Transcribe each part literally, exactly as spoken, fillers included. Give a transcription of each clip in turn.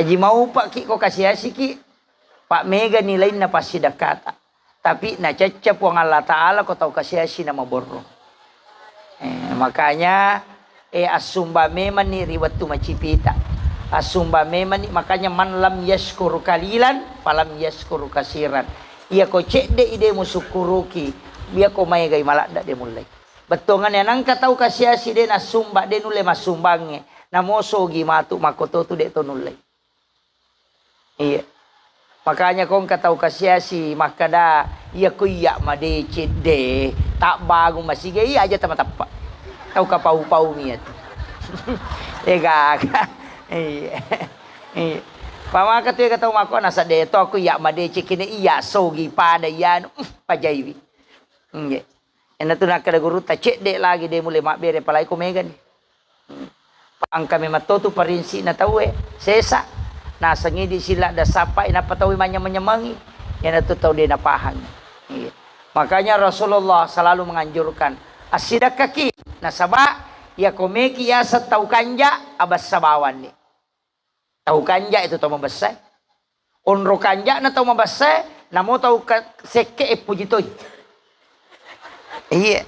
Jaji maupaki ko kasiasiki, Pak, mega nilainna passidekkata. Tapi nacacca Puang Allah Ta'ala ko tau kasiasi na maborro. Eh, makanya, eh, assumba memanni ri wettu macipita. Assumba memanni, makanya, "Man lam yaskur kalilan, falam yaskur kasiran." Iya ko cedde i de musukkuruki, iya ko maegai maladda de mullei. Bettuanganna nangka tau kasiasi de nassumba, de nulle massumbangnge. Namo sogi matu makkototu de to nullei. Iya. Makanya ko engka tau kasiasi makkada, "Iya ko iya madeceng de, tabbangung masiga iya aja tamatappa." Tau kapau-pau mi atu. Ega. Iya. Iya. Pamaka tu ega tau mako nasa de to ko iya madeceng kene iya sogi pada iya anu, uh, pajaiwi. Iya. Enatu nakkeda gurutta, "Cedde lagi de mulle mabbere, apalagi ko megani." Pangka memang totu parinsi'na tauwe, sesa. Nasengi di sila da sappai, nappa tauwe manyameng-nyamengi. Iyanatu tau de napahangi. Iya. Makanya Rasulullah selalu menganjurkan, "Assidekkaki, nasaba iya ko meki yaseng tau kanja, abessa bawanni." Tau kanja itu tau mabessa. Onro kanja'na tau mabessa, namo tau ka-, sekke e puji toi. Iya.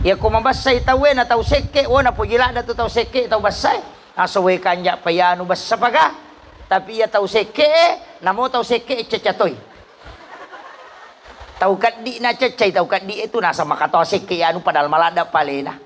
Iya ko mabessai tauwe na tau sekke, wo napuji ladda tu tau sekke, tau bessa. Aso we kanja payanu bessa paga. Tapi iya tau sekke e, namo tau sekke e cecca toi. Tau keddi na ceccai tau keddi e tu nasa makatoa sekke anu padahal maladda palena.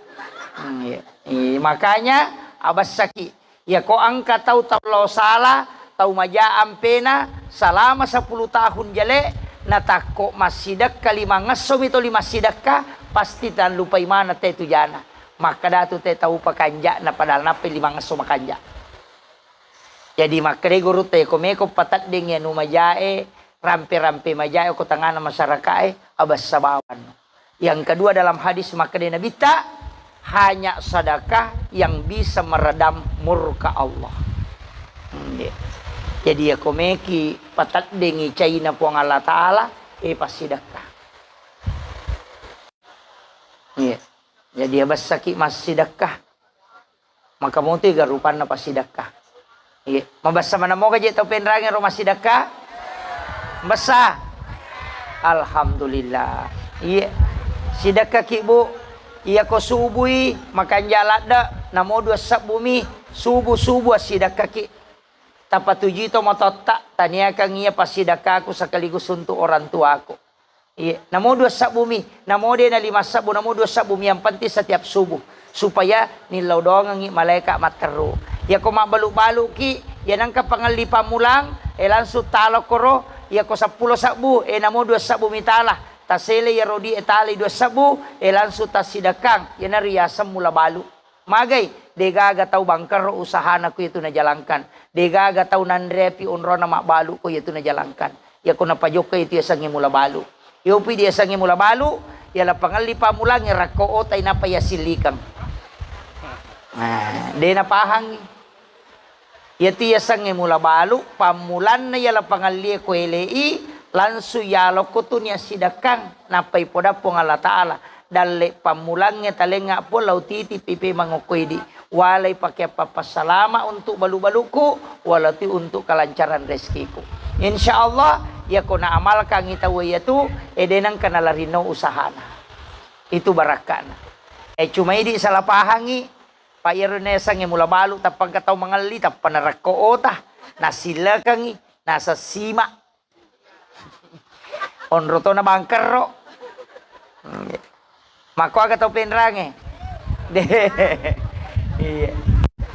Hmm, iya. Iya, makanya abessaki. Iya ko engka tau, tau lao sala, tau maja ampena, salama sepuluh tahun jale, natakko massidekka limangesso mi toli massidekka, pasti tallupai maneng te tu jana. Makkada tu te tau pakanja'na padahal nappai limangesso makanja. Jadi makkeda gurutta, iya ko meko pateddengi anu majae, rampe-rampe majae ko tengana masyarakae, abessa bawanno. Yang kedua, dalam hadis makkeda Nabitta, hanya sedekah yang bisa meredam murka Allah. Hmm, iya. Jadi iya ko meki pateddengi caina Puang Allah Ta'ala, eh, passidekka. Iya. Jadi iya bessaki massidekka. Maka motu ega rupanna passidekka. Iya, mabessa maneng moga je tau penrange ro massidekka? Mabessa. Alhamdulillah. Iya. Sidekkaki, Bu. Iya ko subui makanja ladde, namo dua sebbu mi, subu-subu assidekkaki. Tapatujui to matotta, taniakan iya passidekkaku sekaligus untuk orang tuaku. Iya, namo dua sebbu mi, namo de na lima sebbu, namo dua sebbu mi, yang penting setiap subuh. Supaya nillau doangengi malaika matteru. Iya ko mabbalu-baluki, iya nengka pangelli pammulang, eh, langsung tala koro, iya ko seppulo sebbu, eh, namo dua sebbu mi tala. Tasele iya rodi e tali dua sebbu, eh, langsung tassidekkang, iya na riaseng mula balu. Magai, degaga tau bangkerro usahana ko iyatu najalangkan. Degaga tau nanrepi onrona mabbalu ko iyatu najalangkan. Iyako napajokka iyatu yasengnge mula balu. Iyopi diyasengnge mula balu, yala pangelli pammulangnge rakko otai nappa yasillikeng. Nah, de napahangngi. Iyatu yasengnge mula balu, pammulanna yala pangellie ko elei, langsung yalokko tu niassidekkang, nappai poda Puang Allah Ta'ala. Dalle pammulangnge talengnga Puang, lao titipi pemeng okko idi. Walai pake appappasalama untuk balu-baluku, walati untuk kelancaran rezekiku. Insya Allah, yako naamalkangi tau iyatu, ede nengka nalarinno usahana. Itu barakkana. Eh, cuma idi salah pahangi, Pak, iyaro nasengnge mula balu, tappa engka tau mangelli, tappa narakko ota, nasilekengi, nasessima. Onro to na bangkerro. Makko aga tau penrange? De. Iya.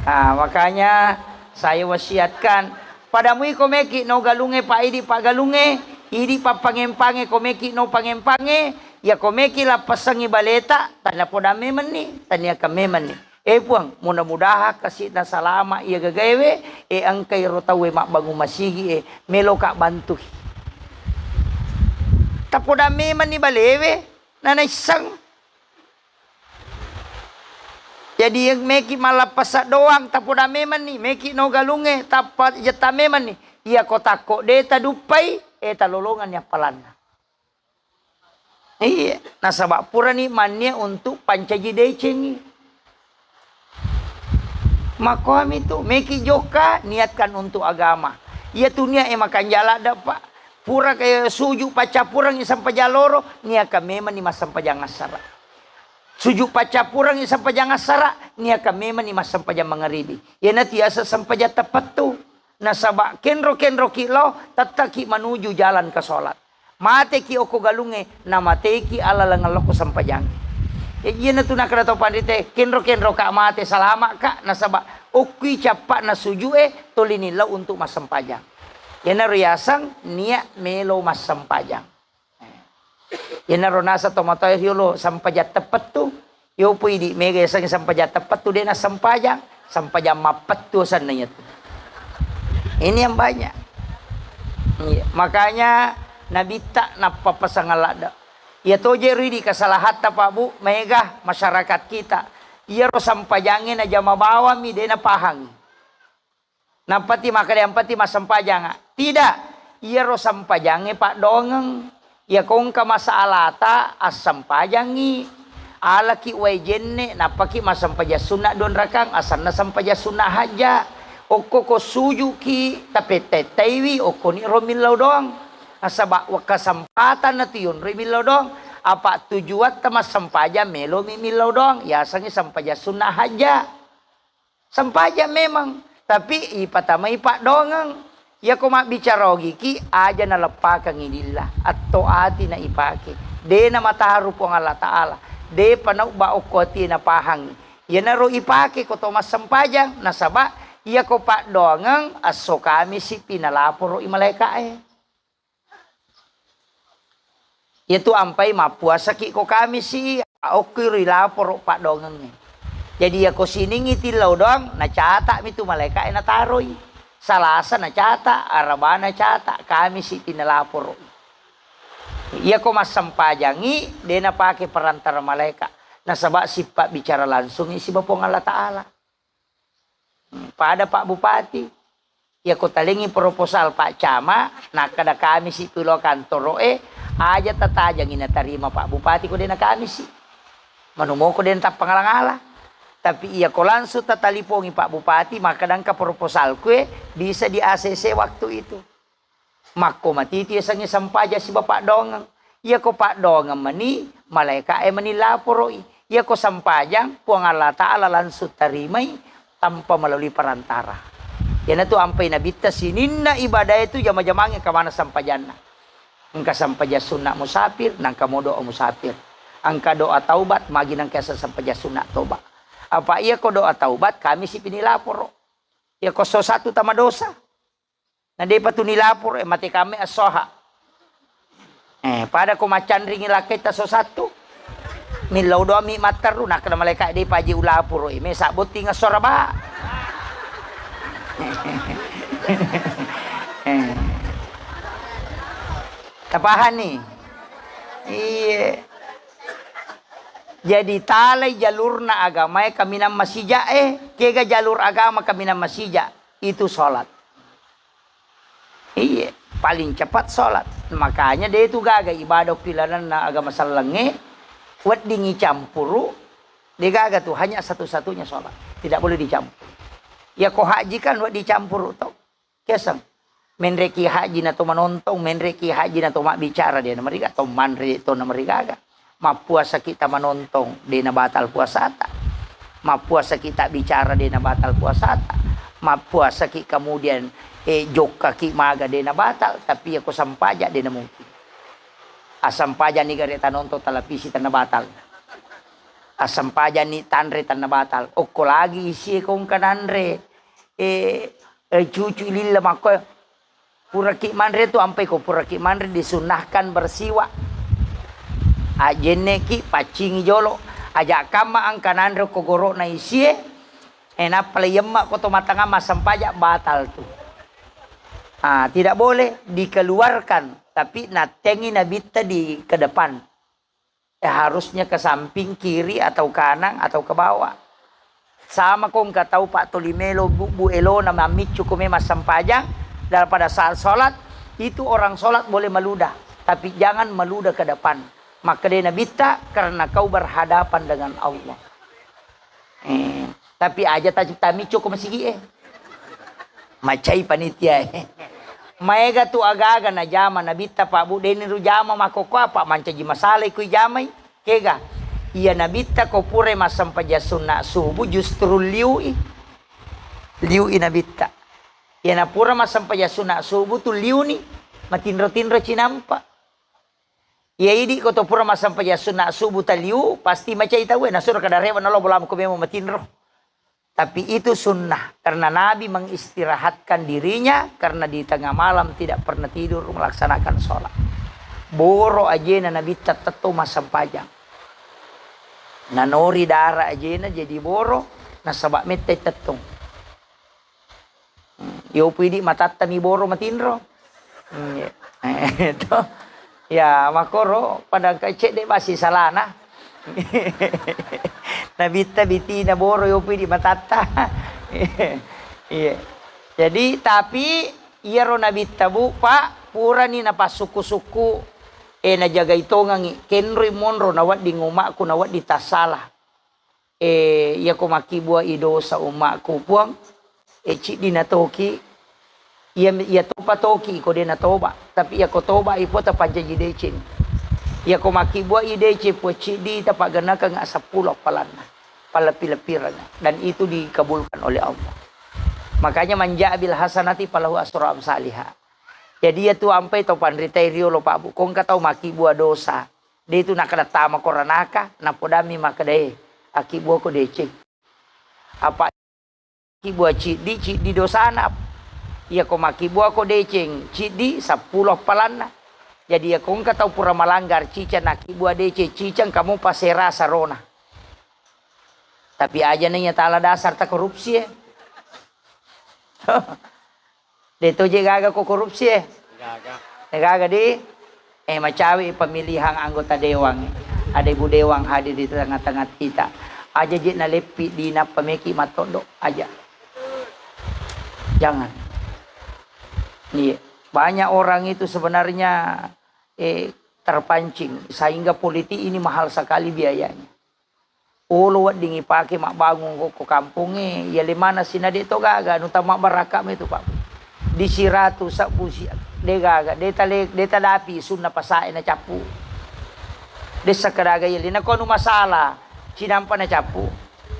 Ah, makanya saya wasiatkan, pada mui ko meki no galunge, Pak, idi paggalunge, idi pappangempange, ko meki no pangempange, ya ko meki lappasengi baleta, tania poda memenni, tania ka memenni. Eh, Puang, mudah-mudahan kasi'na salama iya gagaewe, eh, engkai ro tauwe mabbangung masigi, eh, meloka bantui. Tapoda memanni balewe, nanaisseng. Jadi, meki mallappasa doang, tapoda memanni, meki no galunge, tappa jetta memanni. Iya ko takko de taduppai, eh, talolonganni appalanna. Iya, nasaba purani mannia untuk pancaji decengi. Makkoami tu, meki jokka, niatkan untuk agama. Iya tu niat e makanja ladde, Pak. Pura ke suju paccappurengngi sempajang loro, niakan memang ni massempajang assara. Suju paccappurengngi sempajang assara, niakan memang ni massempajang mangaribi. Iyanatu yaseng sempajang teppettu. Nasaba kenro-kenroki lao, tettaki manuju jalan ke sholat. Mateki okko galungnge, namateki alaleng lokko sempajang. Ya, iyanatu nakkeda tau panrite, kenro-kenroka mate, salama'ka, nasaba okkui cappa'na sujue, tolini lao untuk massempajang. Iyanaro yaseng niat melo massempajang. Iyanaro naseng tomatoa riolo sempajang teppettu. Yopo idi mega yasengnge sempajang teppettu, de nassempajang, sempajang mappettu asenna iyatu. Ini yang banyak. Iya, makanya nabitta nappa pasangan ladde. Iya toje ridi kesalahatta, Pak Bu, mega masyarakat kita. Iyaro sempajangnge najama bawammi, de napahangi. Nappati makkeda, "Yang penting massempajanga." Tidak. Iyaro sempajangnge paddoangeng. Iyako engka masalata, assempajangngi. Alaki wae jenne, nappaki massempajang sunna duanrakang, asenna sempajang sunna hajja. Okko ko sujuki, tapetta-ettaiwi, okkoni ro millau doang. Nasaba kesempatan natu yonroi millau doang. Apa tujuatta massempajang, melomi millau doang. Yasengngi sempajang sunna hajja. Sempajang memang, tapi ipatamai paddoangeng. Iyako mabbicara ogiki, aja naleppakengngi lillah, atto ati na ipake. De namataharu Puang Allah Ta'ala, depa naubba okko atie napahangi. Iyanaro ipake ko to massempajang, nasaba iyako paddoangeng, esso Kamisi pi nalaporo i malaeka'e. Iyatu ampai mappuasaki ko Kamisi, okkui ri laporo paddoangengnge. Jadi iyako siningngi tillau doang, nacata'mi tu malaeka'e nataroi. Salasa nacata, Araba nacata, Kamisi pi nalaporo. Iyako massempajangngi, de napake perantara malaeka. Nasaba sippa bicara langsungngi siba Puang Allah Ta'ala. Hmm, pada Pak Bupati. Iyako talengngi proposal Pak Camat, nakkeda Kamisi pi lao kantoro'e, aja tatajangngi natarima Pak Bupati ko de na Kamisi. Manumoko de natappa ngala-ngala. Tapi iyako langsung tatalipongi Pak Bupati, makkeda engka proposalku e, bisa di A C C waktu itu. Makko matiti yasengnge sempajang siba paddoangeng. Iyako paddoangeng mani, malaeka'e mani laporo'i. Iyako sempajang, Puang Allah Ta'ala langsung tarimai tanpa melalui perantara. Iyanatu ampai nabitta sininna ibadae tu jama-jamangnge engka maneng sempajanna. Engka sempajang sunna musafir, nangka mo doa musafir. Engka doa taubat, magi nangka yaseng sempajang sunna taubat. Apa iyako doa taubat, Kamisi pi nilaporo. Iyako esso satu tama dosa. Na depa tu nilaporo, eh, mate kame assoha. Eh, pada ko maccanringi lakketta esso satu. Millau doang mi matteru, nakkeda malaeka, "Depa je ulaporo, eh, mesa botting esso Araba." Eh. Tapahani? Iye. Jadi talai jalurna agamae kaminang masija, eh, kega jalur agama kaminang masija, itu sholat. Iye, paling cepat sholat. Makanya de tu gaga ibadah pilananna agama sellengnge, weddingi campuru, de gaga tu, hanya satu-satunya sholat. Tidak boleh dicampur. Ya ko haji kan wedding campuru to. Keseng. Menreki haji na to manontong, menreki haji na to mabbicara, de namariga to manre to namarigaga. Mappuasaki ta manontong, de nabatal puasata. Mappuasaki ta bicara, de nabatal puasata. Mappuasaki kemudian, eh, jokkaki maga, de nabatal, tapi yako sampaja, de namungkin. Asampaja ni gare tanontong televisi, tenna batal. Asampaja ni tanre, tenna batal. Okko lagi isie kongka nanre. Eh, eh, cucu lilla makko. Puraki manre tu ampai ko puraki manre disunnahkan bersiwak. Ajenneki paccingi jolo. Aja kamma engka nanre ko goro'na isie, eh, nappa le yemma ko to matangang massampaja, batal tu. Ah, tidak boleh dikeluarkan, tapi nattengi nabitta di ke depan. Eh, harusnya ke samping, kiri, atau kanan, atau ke bawah. Sama ko engka tau, Pak, tuli melo bu, bu elona mammiccu ko memang sempajang, dan pada saat sholat, itu orang sholat boleh meludah, tapi jangan meludah ke depan. Makkedai Nabitta, karena kau berhadapan dengan Allah. Eh, Tapi aja ta-, tamicco ko masigi e. Macai panitia e. Maega tu aga-aga najama Nabitta, Pak Bu, deni ru jama makkokkoe, apa mancaji masalah ikui jamai. Kega? Iya Nabitta ko pura massempajang sunna subuh justru liui. Liui Nabitta. Iya napura massempajang sunna subuh tu liuni, matinro-tinro cinampa. Iya idi ko to pura massempajang sunna subuh taliu, pasti macai tau e, nasuro kada rewe nalo bolam ko memang matinro. Tapi itu sunnah, karena Nabi mengistirahatkan dirinya karena di tengah malam tidak pernah tidur melaksanakan sholat. Boro ajena Nabitta tetto massempajang. Nanori dara ajena jadi boro, nasaba mettai tettong. Hmm, yopu idi matatta mi boro matinro. Hmm, iya. Eh, to. Ya, makoro pada engka cedde basi salana. Nabitta bitina boro yopi di matatta. Iya. Jadi, tapi iyaro Nabitta, Bu, Pak, purani napassukku-sukku, eh, najagai tongengi, kenroi monro, nawedding umakku, nawedding tassala. Eh, iyako makkibbua'i dosa ummakku, Puang, eh, ciddi natoki, iya, iya topa toki ko de natoba, tapi iyako toba'i, Puang, tapancaji deceng. Iyako makkibbua'i deceng, Puang, ciddi tapaggannakeng seppulo appalanna, palleppi-leppireng, dan itu dikabulkan oleh Allah. Makanya, "Man jaa bil hasanati falahu asru amsaliha." Jadi, iya tu ampai tau panritai riolo, Pak Bu, ko engka tau makkibbua dosa, de tu nakkeda tama ko ranaka, napodammi makkeda, "Eh, akkibbuako deceng." Apa kibbua ciddi, ciddi dosana. Iyako makkibbuako deceng, ciddi seppulo appalanna. Jadi, iyako engka tau pura malanggar ciceng, nakibbua deceng ciceng, kamu pasera sarona. Tapi aja na iya tala dasar ta korupsi e. De to je gaga ko korupsi e. Gaga. Eh, gaga di. Eh, macawe pemilihan anggota dewan. Ada ibu dewan hadir di tengah-tengah kita. Aja je naleppi di nappa meki matoddo aja. Jangan. Iya. Banyak orang itu sebenarnya, eh, terpancing sehingga politik ini mahal sekali biayanya. Olo wedding ipake mabbangung ko, ko kampongnge, iya le manassi na de to gaga, anu tau mabbarakka metu, Pak. Di siratu sebbu si, de gaga, de tale, de tadapi sunna pasae na cappu. De sakkadaga iya le, nako anu masalah, cinampa na cappu.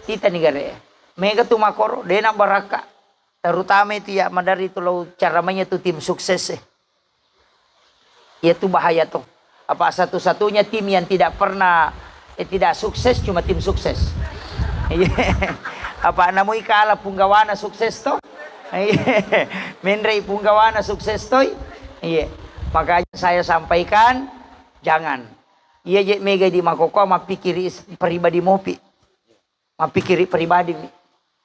Titani gare. Mega tu makoro, de na barakka. Terutama itu ya, madari tu lo caramanya tu tim sukses e. Iya tu bahaya tu. Apa satu-satunya tim yang tidak pernah, eh, tidak sukses cuma tim sukses. Iya. Apa namui kala punggawana sukses to? Iya. Menrei punggawana sukses toi. Iya. Makanya saya sampaikan, jangan. Iya je mega di makoko mappikiri is-, pribadi mopi. Mappikiri pribadi mi.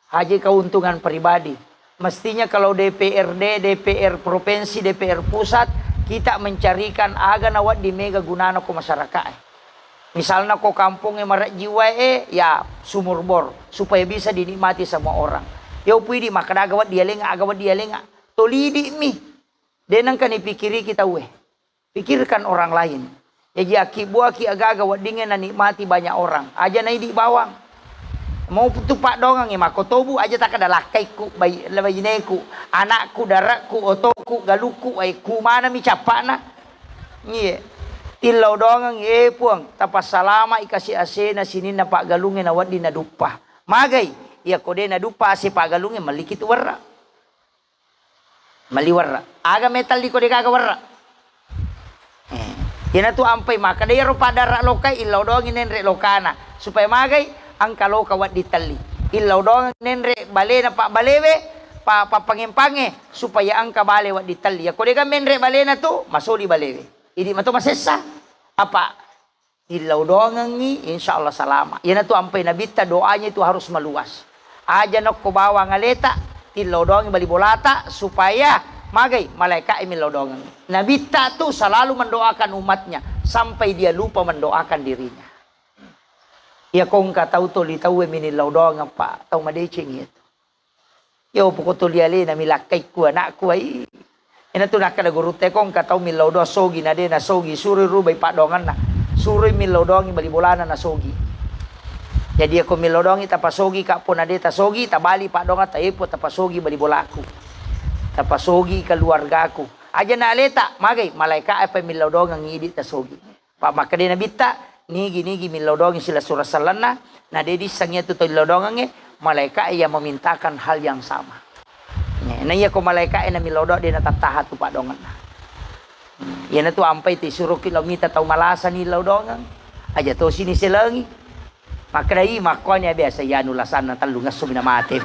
Haji keuntungan pribadi. Mestinya kalau D P R D, D P R provinsi, D P R pusat, kita mencarikan aga na wedding mega gunana ko masyarakat e. Misalna ko kampongnge marejji wae e, ya sumur bor, supaya bisa dinikmati semua orang. Ya upui di makkeda aga wedding alenga, aga wedding alenga. Tolidi mi. De nengka nipikiriki tau e. Pikirkan orang lain. Jaji, akkibbuaki agaga weddingnge nanikmati banyak orang. Aja naidi bawang. Mau tu paddoangengngi makkotobu, aja takkeda lakkaikku, bai-, baineku, anakku, darekku, otoku, galukku, wae ku manami cappana. Iye. Tillau doangengngi, eh, Puang, tapassalamai kasi asena sininna paggalungnge na wedding naduppa. Magai, iya ko de naduppa ase paggalungnge, melliki tu werra. Mali werra. Aga metalli ko degaga werra. Eh, iyanatu ampai makkeda iyaro paddara lokai, illau doangi nenre lokana. Supaya magai, engka loka wedding telli. Illau doang nenre balena pabbalewe, pa-, pappangempange, supaya engka bale wedding telli. Yakko dega menre balena tu, masoli balewe. Idi mato masessa. Apa? Tillau doangengngi, insya Allah salama. Iyanatu ampai Nabitta doanya itu harus meluas. Aja nokko bawang aleta, tillau doangi bali bolata, supaya magai malaika e millau doangengngi. Nabitta tu selalu mendoakan umatnya, sampai dia lupa mendoakan dirinya. Iya kongka tau toli tau e minillau doangeng, Pak, tau madeceng itu. Yo, poko tuli alena mi lakkaikku anakku ai. Ina tu nakkeda gurutta, ko engka tau millau doang sogi, na de nasogi, suroi rubai paddoanganna. Suroi millau doangi bali bolana nasogi. Jadi, yako millau doangngi tapasogi ka, pona de tasogi, tabali paddongeng ta, "Epo, tapasogi bali bolaku. Tapasogi keluargaku." Aja na aleta, magai, malaika e pa millau doangngi idi tasogi. Pa makkeda Nabitta, nigi-nigi millau doangngi silessureng sellenna, na de disseng iyatu to illau doangengnge, malaika e yang memintakan hal yang sama. Na iyako malaika e na millau doang, de natattaha tu paddongenna. Iyanatu ampai tu isuroki lao mita tau malasa ni lao doangeng. Aja tosi ni selengi. Makkedai, "Makkuani biasa iyanu lasanna tellu ngesso mi na mate."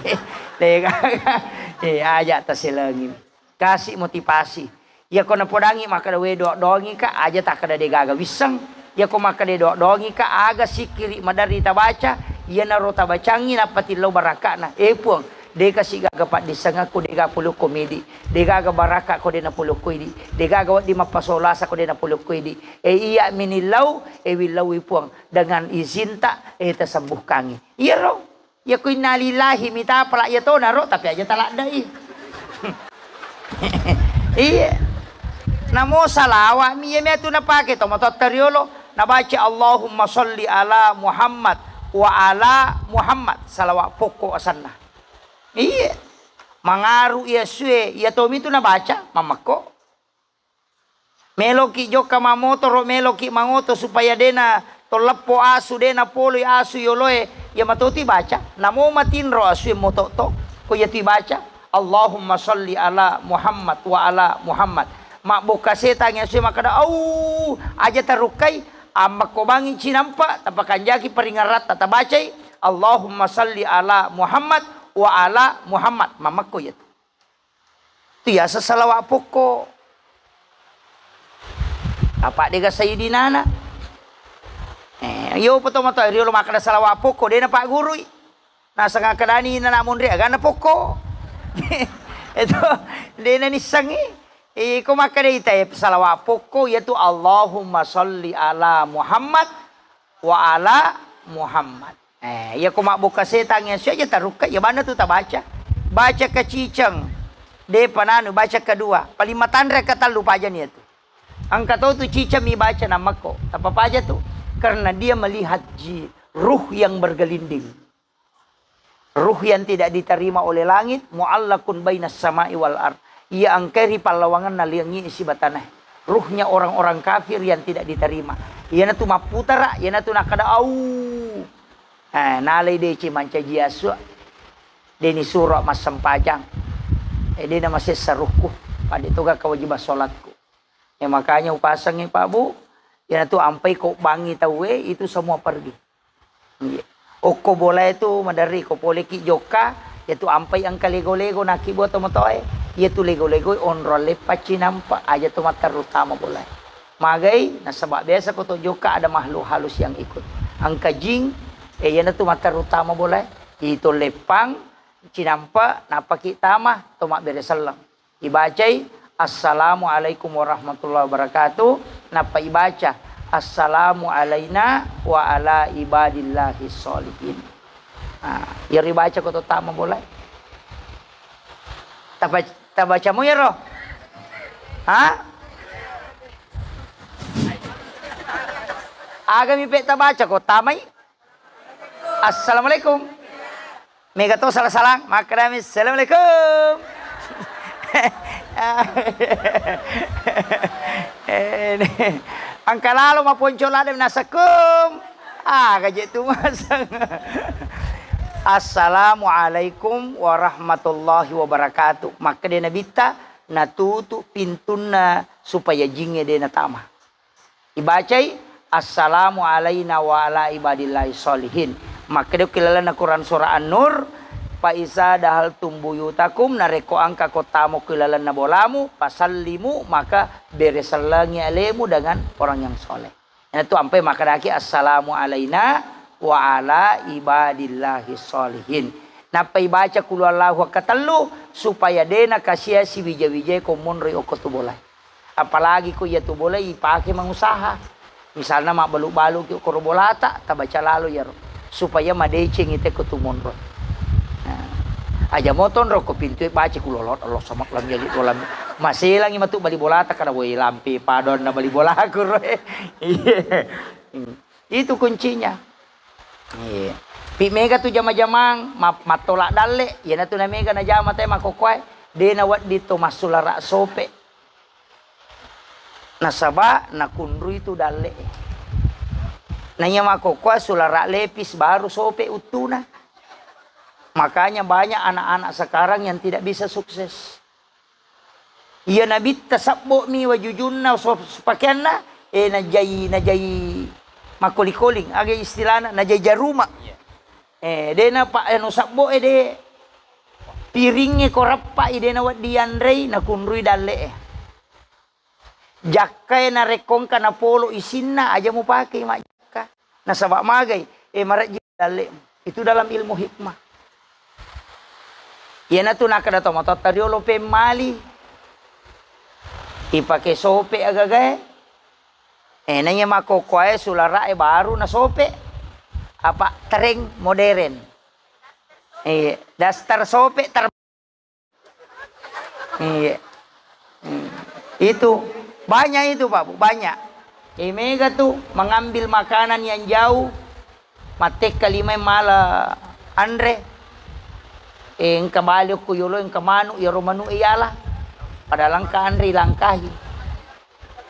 Degaga. Eh, aja taselengi. Kasi motivasi. Iyako napodangi makkeda, "We, doang-doangi ka," aja takkeda degaga wisseng. Iyako makkeda doang-doangi ka, aga sikkiri maderri tabaca, iyanaro tabacangi nappa tillau barakka'na. Eh, Puang, Deka sigaga paddissengekku dega polokko midi, degaga barakka ko de napolokko idi, degaga wedding mappasolasa ko de napolokko idi. E, iya minillau, e, willauwi Puang, dengan izinta, e, tasembuhkangi. Iyaro, iyako innalillahi mitapala iyatonaro, tapi aja taladdai. Iya. Namo salawa'mi, iya miatu napake to matotta riolo, nabaca Allahumma sholli ala Muhammad wa ala Muhammad, salawa pokko asanna. Iye. Mangaru iya sue, iya tomitu nabaca, mammekko. Meloki jokka mamotoro, meloki mangoto supaya dena tolleppo asu, dena poloi asu yoloe, iya matoti baca. Namo matinro asue moto to, ko iya tu baca, "Allahumma sholli ala Muhammad wa ala Muhammad." Mabbokka setang iya sue makkeda, "Au, aja tarukkai, ammekko bangi cinampa, tapakanjaki paringaratta, tabacai, Allahumma sholli ala Muhammad wa ala Muhammad." Mammekko iya tu. Tu yaseng salawa pokko. Apa dega sayyidinana? Eh, iyo poto mato riolo makkeda salawa pokko, dena paggurui. Naseng akkedani nana monri agana pokko. Itu dena nissengi. Iko makkeda ita, eh, salawa pokko yaitu Allahumma sholli ala Muhammad wa ala Muhammad. Eh, iya ko mabbokka setang iya, siaja tarukka, iya banna tu tabaca. Baca kaciceng, depa nanu, baca kedua. Paling matanre katellu pajani iya tu. Engka to tu ciceng mi baca nammekko. Tapapaja tu. Karena dia melihat ji-, ruh yang bergelinding. Ruh yang tidak diterima oleh langit, muallakun bainas sama'i wal ard. Iya engkai ri pallawangenna langi siba tanae. Ruhnya orang-orang kafir yang tidak diterima. Iyanatu mapputara, iyanatu nakkeda, "Au." Eh, nalai deci mancaji asua. Deni suro massempajang. Eh, dena masessa ruhku. Pada toga kewajiban sholatku. Eh, makanya upasengi, Pak Bu, iyanatu ampai ko bangi tauwe, itu semua pergi. Iya. Okko bolae tu maderri ko poleki jokka, iyatu ampai engka lego-lego nakkibua tomatoae. Iyatu lego-lego onrong leppa cinampa, aja to matterru tama bolae. Magai, nasaba biasa ko to jokka ada makhluk halus yang ikut. Engka jing, eh, iyanatu matterru tama bolae. Ito leppang, cinampa, nappaki tama, to mabbere selleng. Ibacai, "Assalamualaikum warahmatullahi wabarakatuh." Nappa ibaca, "Assalamu alaina wa ala ibadillahi sholihin." Nah, iyaro ibaca ko to tama bolae. Taba-, tabaca mo iyaro? Ha? Agami pe tabaca ko tamai? Assalamualaikum. Mega to salang-salang, makkedami, "Assalamualaikum." Engka lalo maponco ladde nasekkum. Ah, gaje tu maseng. "Assalamualaikum warahmatullahi wabarakatuh." Makkeda Nabitta, natutu pintunna supaya jingnge de natama. Ibacai, "Assalamu alaina wa ala ibadillahi sholihin." Makkedaki lalenna Quran surah An-Nur, "Fa iza dahaltum buyutakum," narekko engka ko tamo ki lalenna bolamu, "fasallimu," maka bere sellengi alemu dengan orang yang soleh. Iyanatu ampai makkedaki, "Assalamu alaina wa ala ibadillahi sholihin." Nappa ibaca qul huwallahu akkatellu supaya de nakasia siwija-wijae ko monroi okko tu bolae. Apalagi ko iyatu bola ipake mangusaha. Misalna mabbalu-baluki okkoro bolata, tabaca lalo iyaro. Supaya madecengi te ko tu monro. Nah, aja mo tonro ko pintue baca kulolot, Allah sama lam yalid walam. Maselangi matu bali bolata karena woi lampe padonna bali bolaku roe. Iya. Hmm. Itu kuncinya. Iya. Pi mega tu jama-jamang, ma-, mattola dalle, iyanatu na mega najama te makkokkoe, de nawedding to massulara sope. Nasaba nakunrui tu dalle. Naiya makkokkoe sulara lepis baru sope uttuna. Makanya banyak anak-anak sekarang yang tidak bisa sukses. Iya nabitta sebbo mi wajujunna, so-, pakeanna, eh, najai, najai makkoling-koling, aga istilahna, najai jaruma. Iya. Eh, de na pa-, anu sebbo e de piringnge ko rappa i de na wedding yanrei, nakunrui dalle e. Jakka e narekko engka napolo isinna, aja mupake majjakka. Nasaba magai, eh, marejji dallemu. Itu dalam ilmu hikmah. Iyanatu nakkeda tomatoatta riolo pemmali. Ipake sope agagae. Eh, naiya makkokkoe sulara e baru na sope. Apa tren modern. Eh, daster sope ter- Iya. Hmm. Itu banyak itu, Pak Bu, banyak. Eh, mega tu mengambil makanan yang jauh, mattekka lima mala anre. Eh, engka bali okko yolo, engka manu, yaro manu iyala. Padahal engka anre ilangkahi.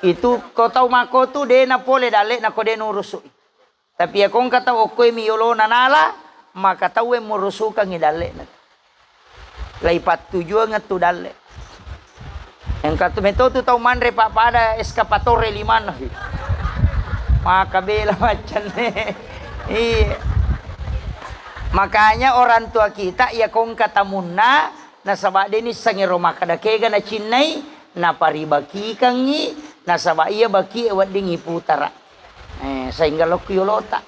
Itu ko tau mako tu de na pole dalle na ko de nurusu. Tapi iya ko engka tau okkoe mi yolona nala, maka tauwe murusukangngi dallena. Lai pattujuang tu dalle. Engka tu meto tu tau manre pappada eskapatore limanna. Maka bela maccanne. Iya. Makanya orang tua kita iya ko engka tamunna, nasaba de nissengi ro makkeda kega nacinnai, naparibakikangngi, nasaba iya baki e wedding iputara. Eh, sehingga lokku yolota.